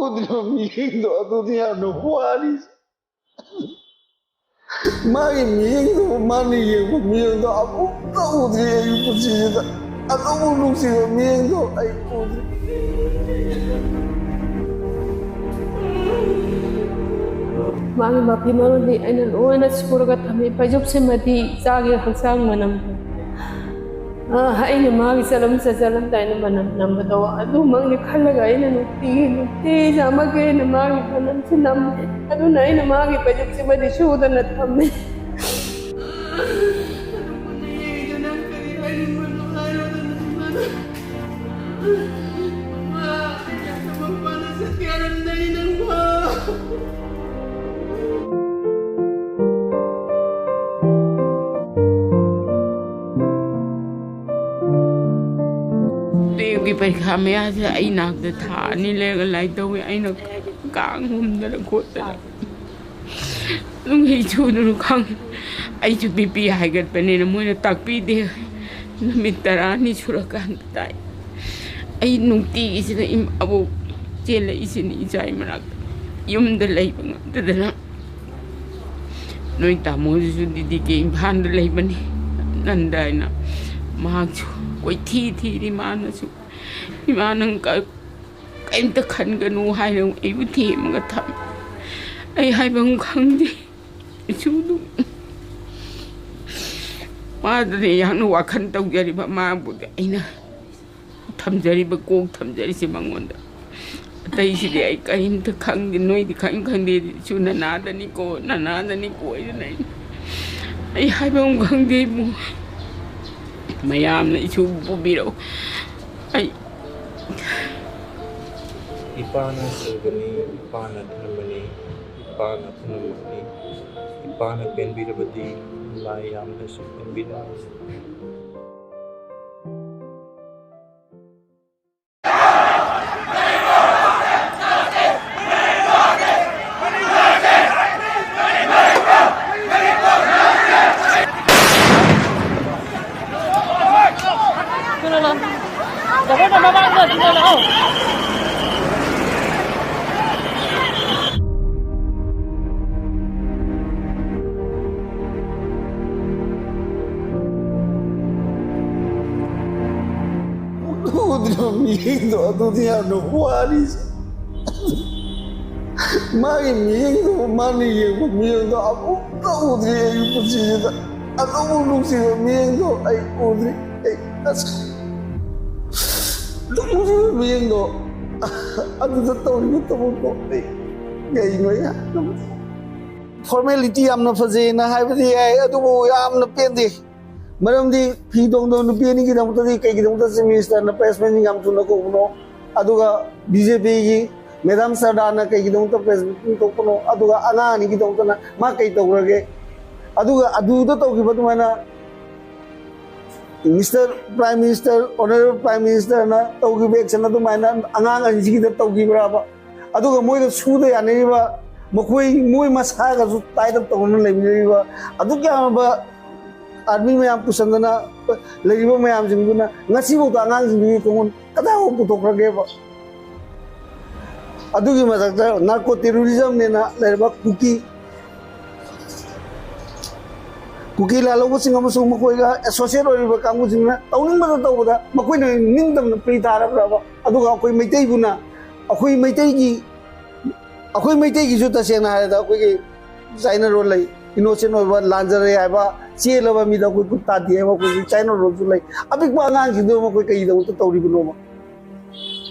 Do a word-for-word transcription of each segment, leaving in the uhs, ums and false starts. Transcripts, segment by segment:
ꯎꯗ꯭ꯔꯤꯕ ꯃꯤꯠꯌꯦꯡꯗꯣ ꯑꯗꯨꯅꯤ ꯌꯥꯝꯅ ꯋꯥꯔꯤꯁꯦ꯫ ꯃꯥꯒꯤ ꯃꯤꯠꯌꯦꯡꯗꯣ, ꯃꯥꯅ ꯌꯦꯡꯕ ꯃꯤꯠꯌꯦꯡꯗꯣ ꯑꯃꯨꯛꯇ ꯎꯗ꯭ꯔꯤ ꯑꯩꯒꯤ ꯄꯨꯟꯁꯤꯁꯤꯗ꯫ ꯑꯗꯨꯃꯨꯛ ꯅꯨꯡꯁꯤꯕ ꯃꯤꯠꯌꯦꯡꯗꯣ ꯑꯩ ꯎꯗ꯭ꯔꯤ꯫ ꯃꯥꯒꯤ ꯃꯐꯤ ꯃꯔꯣꯟꯗꯤ ꯑꯩꯅ ꯂꯣꯏꯅ ꯁꯨꯔꯒ ꯊꯝꯃꯤ꯫ ꯐꯩꯖꯨꯞꯁꯤꯃꯗꯤ ꯏꯆꯥꯒꯤ ꯍꯛꯆꯥꯡ ꯃꯅꯝ, ꯑ, ꯑꯩꯅ ꯃꯥꯒꯤ ꯆꯠꯂꯝ ꯆꯠꯆꯜꯂꯝꯗꯥꯏꯅ ꯃꯅꯝ ꯅꯝꯕꯗꯣ ꯑꯗꯨꯃꯛꯅꯤ ꯈꯜꯂꯒ ꯑꯩꯅ ꯅꯨꯡꯇꯤꯒꯤ, ꯅꯨꯡꯇꯤꯖꯥꯃꯛꯀꯤ ꯑꯩꯅ ꯃꯥꯒꯤ ꯃꯅꯝꯁꯤ ꯅꯝꯃꯤ꯫ ꯑꯗꯨꯅ ꯑꯩꯅ ꯃꯥꯒꯤ ꯐꯩꯖꯨꯞꯁꯤꯃꯗꯤ ꯁꯨꯗꯅ ꯊꯝꯃꯤ꯫ ꯇꯨꯌꯦꯜꯐꯀꯤ ꯄꯔꯤꯈꯥ ꯃꯌꯥꯁꯤꯗ ꯑꯩ ꯅꯥꯛꯇ ꯊꯥ ꯑꯅꯤ ꯂꯩꯔꯒ ꯂꯥꯏꯔꯤꯛ ꯇꯧꯏ꯫ ꯑꯩꯅ ꯀꯥꯡ ꯍꯨꯝꯗꯅ ꯈꯣꯠꯇꯅ꯫ ꯑꯗꯨꯝ ꯍꯩ ꯁꯨꯗꯅ ꯈꯪꯉꯤ꯫ ꯑꯩꯁꯨ ꯕꯤ ꯄꯤ ꯍꯥꯏꯒꯠꯄꯅꯤꯅ ꯃꯣꯏꯅ ꯇꯥꯛꯄꯤꯗꯦ꯫ ꯅꯨꯃꯤꯠ ꯇꯔꯥꯅꯤ ꯁꯨꯔꯀꯥꯟꯗ ꯇꯥꯏ꯫ ꯑꯩ ꯅꯨꯡꯇꯤꯒꯤꯁꯤꯗ ꯏꯝ-, ꯑꯕꯣꯛ ꯆꯦꯜꯂꯛꯏꯁꯤꯅꯤ ꯏꯆꯥ ꯃꯅꯥꯛꯇ꯫ ꯌꯨꯝꯗ ꯂꯩꯕ ꯉꯝꯗꯗꯅ, ꯅꯣꯏ ꯇꯥꯃꯣꯗꯨꯁꯨ ꯗꯤ ꯗꯤ ꯀꯦ ꯏꯝꯐꯥꯜꯗ ꯂꯩꯕꯅꯤ, ꯅꯟꯗ ꯍꯥꯏꯅ꯫ ꯃꯍꯥꯛꯁꯨ ꯀꯣꯏꯊꯤ ꯊꯤꯔꯤ꯫ ꯃꯥꯅꯁꯨ, "ꯏꯃꯥ, ꯅꯪ ꯀ-, ꯀꯩꯝꯇ ꯈꯟꯒꯅꯨ" ꯍꯥꯏꯅ ꯑꯩꯕꯨ ꯊꯦꯝꯃꯒ ꯊꯝꯃꯤ꯫ ꯑꯩ ꯍꯥꯏꯐꯝ ꯈꯪꯗꯦ꯫ ꯏꯁꯨ ꯑꯗꯨꯝ ꯃꯥꯗꯅꯦ ꯌꯥꯝꯅ ꯋꯥꯈꯜ ꯇꯧꯖꯔꯤꯕ꯫ ꯃꯥꯕꯨꯗꯤ ꯑꯩꯅ ꯊꯝꯖꯔꯤꯕ, ꯀꯣꯛ ꯊꯝꯖꯔꯤꯁꯦ ꯃꯉꯣꯟꯗ꯫ ꯑꯇꯩꯁꯤꯗꯤ ꯑꯩ ꯀꯔꯤꯝꯇ ꯈꯪꯗꯦ, ꯅꯣꯏꯗꯤ ꯈꯪ ꯈꯪꯗꯦ꯫ "ꯏꯁꯨ ꯅꯅꯥꯗꯅꯤꯀꯣ, ꯅꯅꯥꯗꯅꯤꯀꯣ" ꯍꯥꯏꯗꯅ ꯑꯩ, ꯑꯩ ꯍꯥꯏꯕ ꯑꯃ ꯈꯪꯗꯦ ꯏꯕꯨꯡꯉꯣ꯫ ꯃꯌꯥꯝꯅ ꯏꯁꯨ ꯄꯨꯕꯤꯔꯛꯎ꯫ ꯑꯩ ꯏꯄꯥꯅ ꯁꯤꯡꯕꯅꯤ, ꯏꯄꯥꯅ ꯊꯝꯕꯅꯤ, ꯏꯄꯥꯅ ꯄꯨꯝꯅꯃꯛꯅꯤ꯫ ꯏꯄꯥꯅ ꯄꯦꯟꯕꯤꯔꯕꯗꯤ ꯂꯥꯏ ꯌꯥꯝꯅꯁꯨ ꯄꯦꯟꯕꯤꯔꯕꯅꯤ꯫ ꯃꯤꯠꯌꯦꯡꯗꯣ ꯑꯗꯨꯗꯤ ꯌꯥꯝꯅ ꯋꯥꯔꯤꯁꯦ꯫ ꯃꯥꯒꯤ ꯃꯤꯠꯌꯦꯡꯗꯣ, ꯃꯥꯅ ꯌꯦꯡꯕ ꯃꯤꯠꯌꯦꯡꯗꯣ ꯑꯃꯨꯛꯇ ꯎꯗ꯭ꯔꯤ ꯑꯩꯒꯤ ꯄꯨꯟꯁꯤꯁꯤꯗ꯫ ꯑꯗꯨꯕꯨ ꯅꯨꯡꯁꯤꯕ ꯃꯤꯠꯌꯦꯡꯗꯣ ꯑꯩ ꯎꯗ꯭ꯔꯤ꯫ ꯑꯩ ꯑꯁ, ꯑꯗꯨꯛ ꯅꯨꯡꯁꯤꯕ ꯃꯤꯠꯌꯦꯡꯗꯣ, ꯑꯗꯨꯗ ꯇꯧꯔꯤꯕ ꯊꯕꯛꯇꯣ ꯑꯩ ꯀꯩꯅꯣ ꯑꯩ ꯍꯥꯏꯗꯣꯏꯁꯦ? ꯐꯣꯔꯃꯦꯂꯤꯇꯤ ꯌꯥꯝꯅ ꯐꯖꯩꯅ ꯍꯥꯏꯕꯗꯤ ꯌꯥꯏ, ꯑꯗꯨꯕꯨ ꯌꯥꯝꯅ ꯄꯦꯟꯗꯦ꯫ ꯃꯔꯝꯗꯤ ꯐꯤ ꯇꯣꯡꯗꯕ ꯅꯨꯄꯤ ꯑꯅꯤꯒꯤꯗꯃꯛꯇꯗꯤ ꯀꯩꯒꯤꯗꯃꯛꯇ ꯆꯤꯐ ꯃꯤꯅꯤꯁꯇꯔꯅ ꯄ꯭ꯔꯦꯁ ꯃꯤꯠ ꯌꯥꯝ ꯊꯨꯅ ꯀꯧꯕꯅꯣ? ꯑꯗꯨꯒ ꯕꯤ ꯖꯦ ꯄꯤꯒꯤ ꯃꯦꯗꯥꯝ ꯁꯔꯗꯥꯅ ꯀꯩꯒꯤꯗꯃꯛꯇ ꯄ꯭ꯔꯦꯁ ꯃꯤꯠ ꯀꯧꯕꯅꯣ? ꯑꯗꯨꯒ ꯑꯉꯥꯡ ꯑꯅꯤꯒꯤꯗꯃꯛꯇꯅ ꯃꯥ ꯀꯩ ꯇꯧꯈ꯭ꯔꯒꯦ? ꯑꯗꯨꯒ ꯑꯗꯨꯗ ꯇꯧꯈꯤꯕ ꯑꯗꯨꯃꯥꯏꯅ mister prime minister, honourable prime ꯃꯤꯅꯤꯁꯇꯔꯅ ꯇꯧꯈꯤꯕ ꯑꯦꯛꯁꯟ ꯑꯗꯨꯃꯥꯏꯅ ꯑꯉꯥꯡ ꯑꯅꯤꯁꯤꯒꯤꯗ ꯇꯧꯈꯤꯕ꯭ꯔꯕ? ꯑꯗꯨꯒ ꯃꯣꯏꯒ ꯁꯨꯗ ꯌꯥꯅꯔꯤꯕ, ꯃꯈꯣꯏ, ꯃꯣꯏ ꯃꯁꯥꯒꯁꯨ ꯇꯥꯏꯠ ꯑꯞ ꯇꯧꯅ ꯂꯩꯃꯤꯟꯅꯔꯤꯕ ꯑꯗꯨꯛ ꯌꯥꯝꯂꯕ ꯑꯥꯔꯃꯤ ꯃꯌꯥꯝ ꯄꯨꯁꯟꯗꯅ ꯂꯩꯔꯤꯕ ꯃꯌꯥꯝꯁꯤꯡꯗꯨꯅ ꯉꯁꯤꯐꯥꯎꯗ ꯑꯉꯥꯡꯁꯤꯡꯗꯨꯒꯤ ꯈꯣꯡꯒꯨꯟ ꯀꯗꯥꯏꯐꯥꯎ ꯄꯨꯊꯣꯛꯈ꯭ꯔꯒꯦꯕ? ꯑꯗꯨꯒꯤ ꯃꯊꯛꯇ ꯅꯥꯔꯀꯣ ꯇꯦꯔꯣꯔꯤꯖꯝꯅꯦꯅ ꯂꯩꯔꯤꯕ ꯀꯨꯀꯤ, ꯀꯨꯀꯤ ꯂꯥꯜꯍꯧꯕꯁꯤꯡ ꯑꯃꯁꯨꯡ ꯃꯈꯣꯏꯒ ꯑꯦꯁꯣꯁꯤꯌꯦꯠ ꯑꯣꯏꯔꯤꯕ ꯀꯥꯡꯕꯨꯁꯤꯡꯅ ꯇꯧꯅꯤꯡꯕꯗ ꯇꯧꯕꯗ ꯃꯈꯣꯏꯅ ꯅꯤꯡꯇꯝꯅ ꯐ꯭ꯔꯤ ꯊꯥꯔꯕ꯭ꯔꯕ? ꯑꯗꯨꯒ ꯑꯩꯈꯣꯏ ꯃꯩꯇꯩꯕꯨꯅ, ꯑꯩꯈꯣꯏ ꯃꯩꯇꯩꯒꯤ, ꯑꯩꯈꯣꯏ ꯃꯩꯇꯩꯒꯤꯁꯨ ꯇꯁꯦꯡꯅ ꯍꯥꯏꯔꯗ ꯑꯩꯈꯣꯏꯒꯤ ꯆꯥꯏꯅ ꯔꯣꯜ ꯂꯩ, ꯏꯅꯣꯁꯦꯟ ꯑꯣꯏꯕ, ꯂꯥꯟꯖꯔꯦ ꯍꯥꯏꯕ, ꯆꯦꯜꯂꯕ ꯃꯤꯗ ꯑꯩꯈꯣꯏ ꯈꯨꯠ ꯊꯥꯗꯦ ꯍꯥꯏꯕ ꯑꯩꯈꯣꯏꯒꯤ ꯆꯥꯏꯅ ꯔꯣꯜꯁꯨ ꯂꯩ꯫ ꯑꯄꯤꯛꯄ ꯑꯉꯥꯡꯁꯤꯡꯗꯨ ꯃꯈꯣꯏ ꯀꯩꯒꯤꯗꯃꯛꯇ ꯇꯧꯔꯤꯕꯅꯣꯕ?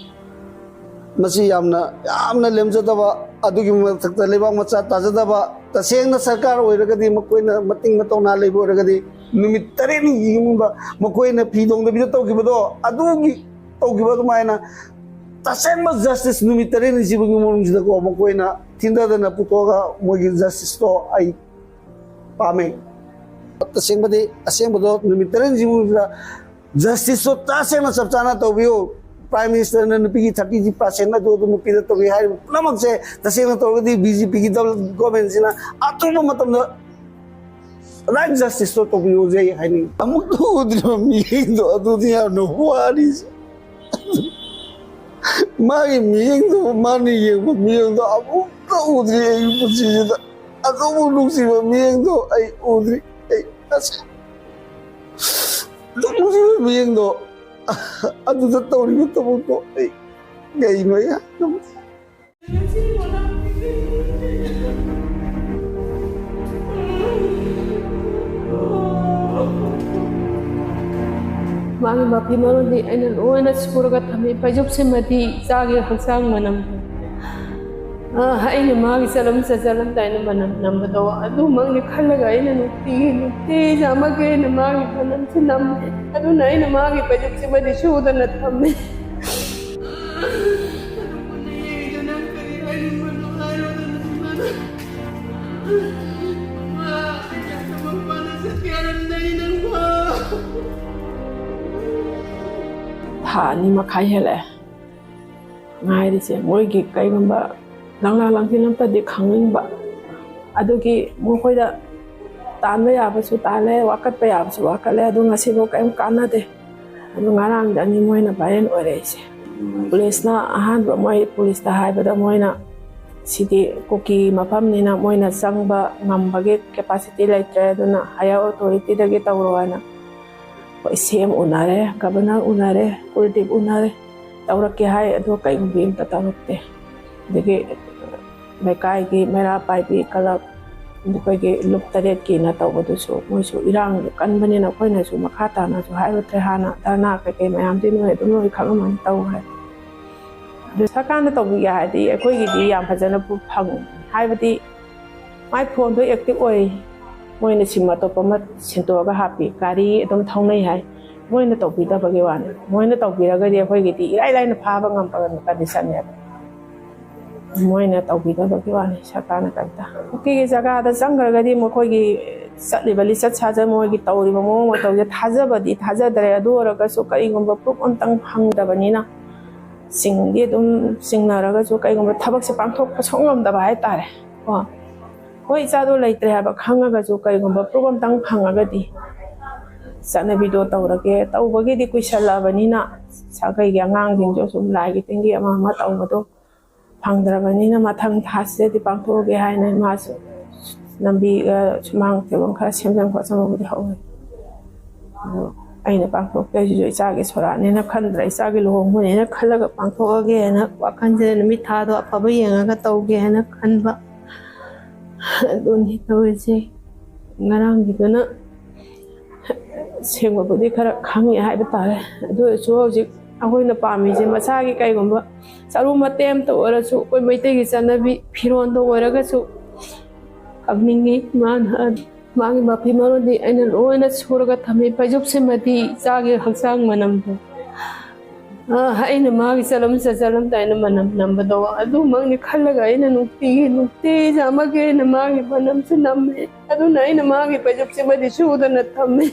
ꯃꯁꯤ ꯌꯥꯝꯅ, ꯌꯥꯝꯅ ꯂꯦꯝꯖꯗꯕ, ꯑꯗꯨꯒꯤ ꯃꯊꯛꯇ ꯂꯩꯕꯥꯛ ꯃꯆꯥ ꯇꯥꯖꯗꯕ, ꯇꯁꯦꯡꯅ ꯁꯔꯀꯥꯔ ꯑꯣꯏꯔꯒꯗꯤ, ꯃꯈꯣꯏꯅ ꯃꯇꯤꯡ ꯃꯇꯧꯅꯥ ꯂꯩꯕ ꯑꯣꯏꯔꯒꯗꯤ, ꯅꯨꯃꯤꯠ ꯇꯔꯦꯠꯅꯤꯒꯤ ꯃꯅꯨꯡꯗ ꯃꯈꯣꯏꯅ ꯐꯤ ꯊꯣꯡꯗꯕꯤꯗ ꯇꯧꯈꯤꯕꯗꯣ, ꯑꯗꯨꯒꯤ ꯇꯧꯈꯤꯕ ꯑꯗꯨꯃꯥꯏꯅ ꯇꯁꯦꯡꯕ ꯖꯁꯇꯤꯁ ꯅꯨꯃꯤꯠ ꯇꯔꯦꯠꯅꯤꯁꯤꯕꯒꯤ ꯃꯅꯨꯡꯁꯤꯗꯀꯣ, ꯃꯈꯣꯏꯅ ꯊꯤꯟꯊꯗꯅ ꯄꯨꯊꯣꯛꯑꯒ ꯃꯣꯏꯒꯤ ꯖꯁꯇꯤꯁꯇꯣ ꯑꯩ ꯄꯥꯝꯃꯦ꯫ ꯇꯁꯦꯡꯕꯗꯤ, ꯑꯁꯦꯡꯕꯗꯣ ꯅꯨꯃꯤꯠ ꯇꯔꯦꯠꯅꯤꯁꯤꯒꯤ ꯃꯅꯨꯡꯁꯤꯗ ꯖꯁꯇꯤꯁꯇꯣ ꯇꯁꯦꯡꯅ ꯆꯞ ꯆꯥꯅ ꯇꯧꯕꯤꯌꯨ꯫ ꯄ꯭ꯔꯥꯏꯝ ꯃꯤꯅꯤꯁꯇꯔꯅ ꯅꯨꯄꯤꯒꯤ ꯊꯥꯔꯇꯤ ꯄꯥꯔꯁꯦꯟ ꯑꯗꯨ ꯑꯗꯨ ꯅꯨꯄꯤꯗ ꯇꯧꯕꯤ ꯍꯥꯏꯔꯤꯕ ꯄꯨꯝꯅꯃꯛꯁꯦ ꯇꯁꯦꯡꯅ ꯇꯧꯔꯒꯗꯤ ꯕꯤ ꯖꯦ ꯄꯤꯒꯤ ꯗꯕꯜ ꯒꯣꯔꯃꯦꯟꯁꯤꯅ ꯑꯊꯨꯕ ꯃꯇꯝꯗ ꯔꯥꯏꯠ ꯖꯁꯇꯤꯁꯇꯣ ꯇꯧꯕꯤꯌꯨꯁꯦ ꯑꯩ ꯍꯥꯏꯅꯤꯡꯉꯤ꯫ ꯑꯃꯨꯛꯇ ꯎꯗ꯭ꯔꯤꯕ ꯃꯤꯠꯌꯦꯡꯗꯣ ꯑꯗꯨꯗꯤ ꯌꯥꯝꯅ ꯋꯥꯔꯤꯁꯦ꯫ ꯃꯥꯒꯤ ꯃꯤꯠꯌꯦꯡꯗꯣ, ꯃꯥꯅ ꯌꯦꯡꯕ ꯃꯤꯠꯌꯦꯡꯗꯣ ꯑꯃꯨꯛꯇ ꯎꯗ꯭ꯔꯤ ꯑꯩꯒꯤ ꯄꯨꯟꯁꯤꯁꯤꯗ꯫ ꯑꯗꯨꯕꯨ ꯅꯨꯡꯁꯤꯕ ꯃꯤꯠꯌꯦꯡꯗꯣ ꯑꯩ ꯎꯗ꯭ꯔꯤ꯫ ꯑꯩ ꯑꯁ, ꯑꯗꯨꯛ ꯅꯨꯡꯁꯤꯕ ꯃꯤꯠꯌꯦꯡꯗꯣ ꯑꯗꯨꯗ ꯇꯧꯔꯤꯕ ꯊꯕꯛꯇꯣ ꯑꯩ ꯀꯩꯅꯣ ꯑꯩ ꯍꯥꯏ ꯉꯝꯗꯦ꯫ ꯃꯥꯒꯤ ꯃꯐꯤ ꯃꯔꯣꯟꯗꯤ ꯑꯩꯅ ꯂꯣꯏꯅ ꯁꯨꯔꯒ ꯊꯝꯃꯤ꯫ ꯐꯩꯖꯨꯞꯁꯤꯃꯗꯤ ꯏꯆꯥꯒꯤ ꯍꯛꯆꯥꯡ ꯃꯅꯝ꯫ ꯑ, ꯑꯩꯅ ꯃꯥꯒꯤ ꯆꯠꯂꯝ ꯆꯠꯆꯔꯝꯗꯥꯏꯅ ꯃꯅꯝ ꯅꯝꯕꯗꯣ ꯑꯗꯨꯃꯛꯅꯤ ꯈꯜꯂꯒ ꯑꯩꯅ ꯅꯨꯡꯇꯤꯒꯤ, ꯅꯨꯡꯇꯤꯒꯤ ꯑꯃꯒꯤ ꯑꯩꯅ ꯃꯥꯒꯤ ꯃꯅꯝꯁꯤ ꯅꯝꯃꯤ꯫ ꯑꯗꯨꯅ ꯑꯩꯅ ꯃꯥꯒꯤ ꯐꯩꯖꯨꯞꯁꯤꯃꯗꯤ ꯁꯨꯗꯅ ꯊꯝꯃꯤ꯫ ꯊꯥ ꯑꯅꯤ ꯃꯈꯥꯏ ꯍꯦꯜꯂꯛꯑꯦ ꯉꯥꯏꯔꯤꯁꯦ꯫ ꯃꯣꯏꯒꯤ ꯀꯩꯒꯨꯝꯕ ꯂꯪꯂꯥ ꯂꯪꯊꯤꯟ ꯑꯝꯇꯗꯤ ꯈꯪꯅꯤꯡꯕ꯫ ꯑꯗꯨꯒꯤ ꯃꯈꯣꯏꯗ ꯇꯥꯟꯕ ꯌꯥꯕꯁꯨ ꯇꯥꯜꯂꯦ, ꯋꯥꯀꯠꯄ ꯌꯥꯕꯁꯨ ꯋꯥꯀꯠꯂꯦ꯫ ꯑꯗꯨ ꯉꯁꯤꯐꯥꯎ ꯀꯔꯤꯝ ꯀꯥꯟꯅꯗꯦ꯫ ꯑꯗꯨ ꯉꯔꯥꯡꯗꯅꯤ ꯃꯣꯏꯅ viral ꯑꯣꯏꯔꯛꯏꯁꯦ꯫ ꯄꯨꯂꯤꯁꯅ ꯑꯍꯥꯟꯕ ꯃꯣꯏ ꯄꯨꯂꯤꯁꯇ ꯍꯥꯏꯕꯗ ꯃꯣꯏꯅ ꯁꯤꯗꯤ ꯀꯨꯀꯤ ꯃꯐꯝꯅꯤꯅ ꯃꯣꯏꯅ ꯆꯪꯕ ꯉꯝꯕꯒꯤ capacity ꯂꯩꯇ꯭ꯔꯦ, ꯑꯗꯨꯅ higher authorityꯗꯒꯤ ꯇꯧꯔꯣ ꯍꯥꯏꯅ ꯑꯩꯈꯣꯏ CM ꯎꯅꯔꯦ, governor ꯎꯅꯔꯦ, ꯀꯨꯜꯗꯤꯞ ꯎꯅꯔꯦ, ꯇꯧꯔꯛꯀꯦ ꯍꯥꯏ, ꯑꯗꯣ ꯀꯩꯒꯨꯝꯕꯤ ꯑꯝꯇ ꯇꯧꯔꯛꯇꯦ꯫ ꯑꯗꯒꯤ ꯂꯩꯀꯥꯏꯒꯤ ꯃꯩꯔꯥ ꯄꯥꯏꯕꯤ club, ꯑꯩꯈꯣꯏꯒꯤ ꯂꯨꯞ ꯇꯔꯦꯠꯀꯤꯅ ꯇꯧꯕꯗꯨꯁꯨ ꯃꯣꯏꯁꯨ ꯏꯔꯥꯡ ꯀꯟꯕꯅꯤꯅ ꯑꯩꯈꯣꯏꯅꯁꯨ ꯃꯈꯥ ꯇꯥꯅꯁꯨ ꯍꯥꯏꯔꯨꯗ꯭ꯔꯦ꯫ ꯍꯥꯟꯅ ꯙꯔꯅꯥ ꯀꯩꯀꯩ ꯃꯌꯥꯝꯗꯤ ꯅꯣꯏ ꯑꯗꯨꯝ ꯂꯣꯏ ꯈꯪꯉꯝꯃꯅꯤ, ꯇꯧꯈ꯭ꯔꯦ꯫ ꯑꯗꯨ ꯁꯔꯀꯥꯔꯅ ꯇꯧꯕꯤꯒꯦ ꯍꯥꯏꯔꯗꯤ ꯑꯩꯈꯣꯏꯒꯤꯗꯤ ꯌꯥꯝ ꯐꯖꯅ ꯐꯪ-, ꯍꯥꯏꯕꯗꯤ ꯃꯥꯏ ꯐꯣꯟꯗꯣ active ꯑꯣꯏ꯫ ꯃꯣꯏꯅ ꯁꯤꯝ ꯑꯇꯣꯞꯄ ꯑꯃ ꯁꯤꯟꯗꯣꯛꯑꯒ ꯍꯥꯞꯄꯤ꯫ ꯒꯥꯔꯤ ꯑꯗꯨꯝ ꯊꯧꯅꯩ ꯍꯥꯏ꯫ ꯃꯣꯏꯅ ꯇꯧꯕꯤꯗꯕꯒꯤ ꯋꯥꯅꯤ꯫ ꯃꯣꯏꯅ ꯇꯧꯕꯤꯔꯒꯗꯤ ꯑꯩꯈꯣꯏꯒꯤꯗꯤ ꯏꯔꯥꯏ ꯂꯥꯏꯅ ꯐꯥꯕ ꯉꯝꯕ conditionꯅꯦꯕ꯫ ꯃꯣꯏꯅ ꯇꯧꯕꯤꯗꯕꯒꯤ ꯋꯥꯅꯤ, ꯁꯔꯀꯥꯔꯅ ꯀꯔꯤꯝꯇ꯫ ꯀꯨꯀꯤꯒꯤ ꯖꯒꯥꯗ ꯆꯪꯈ꯭ꯔꯒꯗꯤ ꯃꯈꯣꯏꯒꯤ ꯆꯠꯂꯤꯕ ꯂꯤꯆꯠ ꯁꯥꯖꯠ, ꯃꯣꯏꯒꯤ ꯇꯧꯔꯤꯕ ꯃꯑꯣꯡ ꯃꯇꯧꯁꯦ ꯊꯥꯖꯕꯗꯤ ꯊꯥꯖꯗ꯭ꯔꯦ꯫ ꯑꯗꯨ ꯑꯣꯏꯔꯒꯁꯨ ꯀꯔꯤꯒꯨꯝꯕ proof ꯑꯝꯇꯪ ꯐꯪꯗꯕꯅꯤꯅ ꯆꯤꯡꯗꯤ ꯑꯗꯨꯝ ꯆꯤꯡꯅꯔꯒꯁꯨ ꯀꯩꯒꯨꯝꯕ ꯊꯕꯛꯁꯦ ꯄꯥꯡꯊꯣꯛꯄ ꯁꯨꯡꯉꯝꯗꯕ ꯍꯥꯏꯇꯥꯔꯦ꯫ ꯀꯣ, ꯍꯣꯏ, ꯏꯆꯥꯗꯣ ꯂꯩꯇ꯭ꯔꯦ ꯍꯥꯏꯕ ꯈꯪꯉꯒꯁꯨ ꯀꯩꯒꯨꯝꯕ proof ꯑꯝꯇꯪ ꯐꯪꯉꯒꯗꯤ ꯆꯠꯅꯕꯤꯗꯣ ꯇꯧꯔꯒꯦ꯫ ꯇꯧꯕꯒꯤꯗꯤ ꯀꯨꯏꯁꯜꯂꯛꯑꯕꯅꯤꯅ ꯁꯥꯒꯩꯒꯤ ꯑꯉꯥꯡꯁꯤꯡꯁꯨ ꯁꯨꯝ ꯂꯥꯏꯒꯤ ꯇꯤꯟꯒꯤ ꯑꯃ ꯑꯃ ꯇꯧꯕꯗꯣ ꯐꯪꯗ꯭ꯔꯕꯅꯤꯅ ꯃꯊꯪ ꯊꯥꯁꯤꯗꯗꯤ ꯄꯥꯡꯊꯣꯛꯑꯒꯦ ꯍꯥꯏꯅ ꯃꯥꯁꯨ ꯂꯝꯕꯤ, ꯑ, ꯁꯨꯃꯥꯡ ꯇꯦꯕꯜ ꯈꯔ ꯁꯦꯝꯖꯤꯟ ꯈꯣꯠꯆꯤꯟꯕꯕꯨꯗꯤ ꯍꯧꯔꯦ꯫ ꯑꯗꯣ ꯑꯩꯅ ꯄꯥꯡꯊꯣꯛꯇꯣꯏꯁꯤꯁꯨ ꯏꯆꯥꯒꯤ ꯁꯣꯔꯥꯠꯅꯦꯅ ꯈꯟꯗ꯭ꯔ, ꯏꯆꯥꯒꯤ ꯂꯨꯍꯣꯡꯕꯅꯦꯅ ꯈꯜꯂꯒ ꯄꯥꯡꯊꯣꯛꯑꯒꯦꯅ ꯋꯥꯈꯜꯁꯦ ꯅꯨꯃꯤꯠ ꯊꯥꯗꯣ ꯑꯐꯕ ꯌꯦꯡꯉꯒ ꯇꯧꯒꯦ ꯍꯥꯏꯅ ꯈꯟꯕ꯫ ꯑꯗꯨꯅꯤ ꯇꯧꯔꯤꯁꯦ꯫ ꯉꯔꯥꯡꯒꯤꯗꯨꯅ ꯁꯦꯡꯕꯕꯨꯗꯤ ꯈꯔ ꯈꯪꯉꯦ ꯍꯥꯏꯕ ꯇꯥꯔꯦ꯫ ꯑꯗꯨ ꯑꯣꯏꯔꯁꯨ ꯍꯧꯖꯤꯛ ꯑꯩꯈꯣꯏꯅ ꯄꯥꯝꯃꯤꯁꯦ ꯃꯆꯥꯒꯤ ꯀꯩꯒꯨꯝꯕ ꯆꯔꯨ ꯃꯇꯦꯛ ꯑꯃꯇ ꯑꯣꯏꯔꯁꯨ, ꯑꯩꯈꯣꯏ ꯃꯩꯇꯩꯒꯤ ꯆꯠꯅꯕꯤ ꯐꯤꯔꯣꯟꯗ ꯑꯣꯏꯔꯒꯁꯨ ꯐꯪꯅꯤꯡꯉꯤ꯫ ꯃꯥꯅ, ꯃꯥꯒꯤ ꯃꯐꯤ ꯃꯔꯣꯟꯗꯤ ꯑꯩꯅ ꯂꯣꯏꯅ ꯁꯨꯔꯒ ꯊꯝꯃꯤ꯫ ꯐꯩꯖꯨꯞꯁꯤꯃꯗꯤ ꯏꯆꯥꯒꯤ ꯍꯛꯆꯥꯡ ꯃꯅꯝꯗꯣ, ꯑ, ꯑꯩꯅ ꯃꯥꯒꯤ ꯆꯠꯂꯝ ꯆꯠꯆꯜꯂꯝꯗꯥꯏꯅ ꯃꯅꯝ ꯅꯝꯕꯗꯣ ꯑꯗꯨꯃꯛꯅꯤ ꯈꯜꯂꯒ ꯑꯩꯅ ꯅꯨꯡꯇꯤꯒꯤ, ꯅꯨꯡꯇꯤꯒꯤ ꯆꯥꯝꯃꯒꯦꯅ ꯃꯥꯒꯤ ꯃꯅꯝꯁꯦ ꯅꯝꯃꯦ꯫ ꯑꯗꯨꯅ ꯑꯩꯅ ꯃꯥꯒꯤ ꯐꯩꯖꯨꯞꯁꯤꯃꯗꯤ ꯁꯨꯗꯅ ꯊꯝꯃꯦ꯫